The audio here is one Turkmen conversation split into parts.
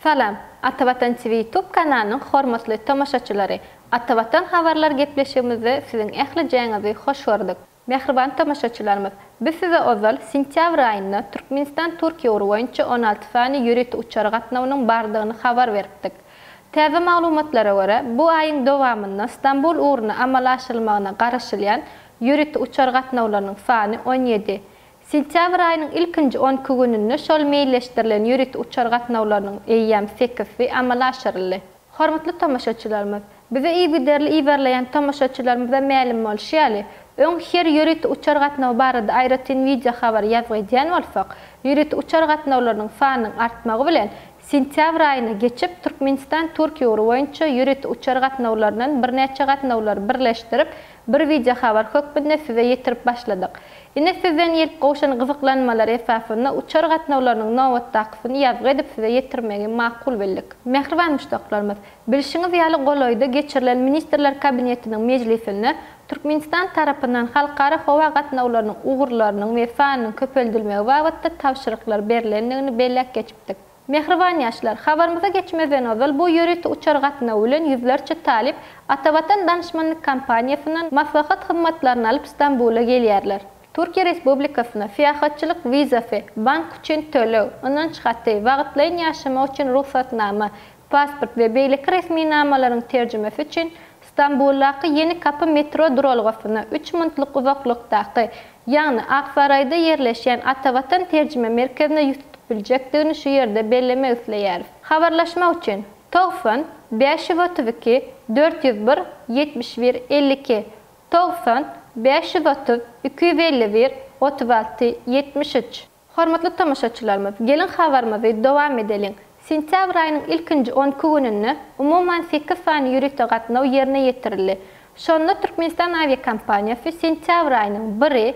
Salam, Atavatan TV YouTube kanalynyň hormatly tomaşaçylary! Atavatan habarlar gepleşigimizde siziň ählijäňizi hoş gördük. Mähriban tomaşaçylarymyz, biz size ozal sentýabr aýynda Türkmenistan-Türkiýe ugry boýunça 16 sany ýörite uçar gatnawynyň bardygyny habar beripdik. Täze maglumatlara görä, bu aýyň dowamynda Stambul ugruna amala aşyrylmagyna garaşylýan ýörite uçar gatnawlarynyň sany 17. Sentýabr aýynyň ilkinji 12 gününde şol meýilleşdirilen ýörite uçar gatnawlarynyň eýýäm sekizsi amala aşyryldy. Hormatly tomaşaçylarymyz, bizi yzygiderli yzarlaýan tomaşaçylarymyza mälim bolşy ýaly, öň her ýörite uçar gatnawy barada aýratyn wideo habar ýazgy edýän bolsak, ýörite uçar gatnawlarynyň sanynyň artmagy bilen, sentýabr aýyna geçip, Türkmenistan-Türkiýe ugry boýunça ýörite uçar gatnawlaryndan birnäçe gatnawlary birleşdirip, bir wideo habar hökmünde size ýetirip başladyk. Ine sizden gelip gowşan gyzyklanmalar esasynda uçar gatnawlarynyň nobatdakysyny ýazgy edip size ýetirmegi makul bildik. Mähriban muşdaklarymyz, bilşiňiz ýaly golaýda geçirilen Ministrler Kabinetiniň mejlisinde Türkmenistan tarapyndan halkara howa gatnawlarynyň ugurlarynyň we sanynyň köpeldilmegi babatda tabşyryklar berlendigini belläp geçipdik. Mähriban ýaşlar, habarymyza geçmezden ozal bu ýörite uçar gatnawy bilen ýüzlerçe talyp Atavatan danyşmanlyk kompaniýasyndan maslahat hyzmatlaryny alyp Stambula gelýärler. Türkiýe Respublikasyna syýahatçylyk wizasy, bank üçin töleg, ynanç haty, wagtlaýyn ýaşamak üçin rugsatnama, pasport we beýleki resminamalaryň terjimesi üçin Stambuldaky Ýeni Kapy metro duralgasyna üç muntlyk uzaklykdaky, ýagny Aksaraýda ýerleşýän Atavatan terjime merkezine ýüz tutup biljekdigini şu ýerde bellemek isleýäris. Habarlaşmak üçin, 90 532 401 71 52, 90 530 251 36 73. Hormatly tomaşaçylarymyz, geliň habarymyzy dowam edeliň. Sentýabr aýynyň ilkinji 12 gününde umuman sekiz sany ýörite gatnaw ýerine ýetirildi. Şonda Türkmenistan awiakompaniýasy sentýabr aýynyň biri,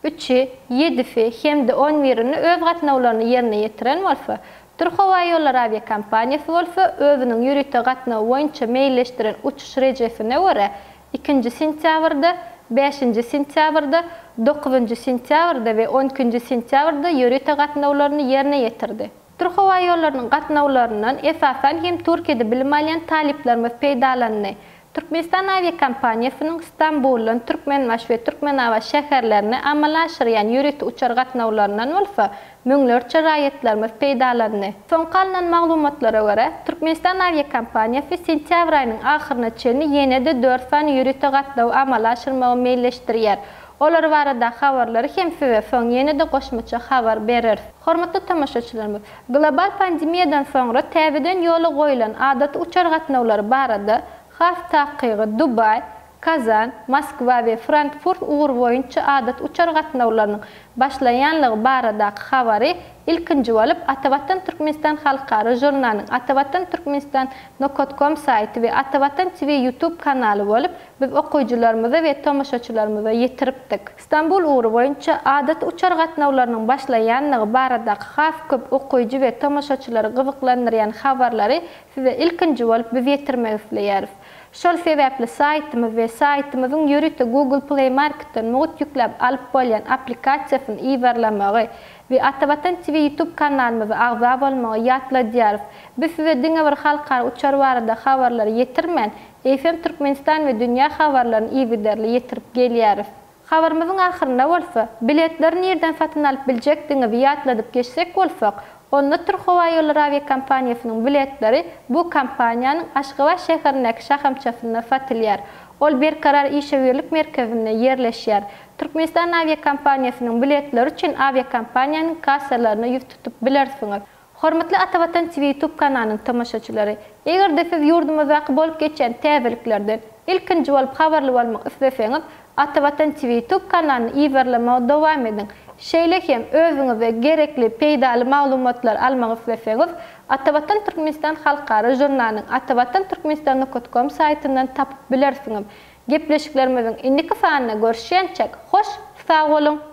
üçi, ýedisi hem-de on birinde öz gatnawlaryny ýerine ýetiren bolsa, Türkhowaýollary awiakompaniýasy bolsa özüniň ýörite gatnawy boýunça meýilleşdiren uçuş rejesine görä, ikinji sentýabrda, bäşinji sentýabrda, dokuzynjy sentýabrda we on ikinji sentýabrda ýörite gatnawlaryny ýerine ýetirdi. Türkhowaýollarynyň gatnawlaryndan, esasan hem, Türkiýede bilim alýan talyplarymyz peýdalandy. Türkmenistan awiakompaniýasynyň Stambuldan Türkmenbaşy we Türkmenabat şäherlerine amala aşyrýan ýörite uçar gatnawlaryndan bolsa müňlerçe raýatlarymyz peýdalandy. Soňky alnan maglumatlara görä, Türkmenistan awiakompaniýasy sentýabr aýynyň ahyryna çenli ýene-de dört sany ýörite gatnawy amala aşyrmagy meýilleşdirýär. Olar baradaky habarlary hem size soň ýene-de goşmaça habar bereris. Hormatly tomaşaçylarymyz, global pandemiýadan soňra täzeden ýola goýlan adaty uçar gatnawlary barada, has takygy Dubaý, Kazan, Moskwa we Frankfurt ugry boýunça adaty uçar gatnawlarynyň başlaýanlygy baradaky habary ilkinji bolup Atavatan Türkmenistan halkara žurnalynyň Atavatan Türkmenistan nokat kom saýty we Atavatan TV YouTube kanaly bolup biz okyjylarymyza we tomaşaçylarymyza ýetiripdik. Stambul ugry boýunça adaty uçar gatnawlarynyň başlaýanlygy baradaky has köp okyjy we tomaşaçylary gyzyklandyrýan habarlary size ilkinji bolup biz ýetirmek isleýäris. Şol sebäpli saýtymyz we saýtymyzyň ýörite Google Play Marketden mugt ýükläp alyp bolýan applikasiýasyny yzarlamagy we Atavatan TV YouTube kanalymyza agza bolmagy ýatladýarys. Biz size diňe bir halkara uçar barada habarlary ýetirmän, eýsem Türkmenistan we dünýä habarlaryny yzygiderli ýetirip gelýäris. Habarymyzyň ahyrynda bolsa, biletleri nirden satyn alyp biljekdigiňizi ýatladyp geçsek bolsak, onda Türkhowaýollary awiakompaniýasynyň biletleri bu kompaniýanyň Aşgabat şäherindäki şahamçasynda satylýar. Ol Berkarar işewürlik merkezinde ýerleşýär. Türkmenistan awiakompaniýasynyň biletleri üçin awiakompaniýanyň kassalaryna ýüz tutup bilersiňiz. Hormatly Atavatan TV YouTube kanalynyň tomaşaçylary! Eger-de siz ýurdumyzdaky bolup geçýän täzeliklerden ilkinji bolup habarly bolmak isleseňiz, Atavatan TV YouTube kanalyny yzarlamagy dowam ediň. Şeýle hem özüňize gerekli, peýdaly maglumatlary almak isleseňiz, Atavatan Türkmenistan halkara žurnalynyň Atavatan Türkmenistan nokat kom saýtyndan tapyp bilersiňiz. Gepleşiklerimiziň indiki sanynda görüşýänçäk, hoş sag boluň!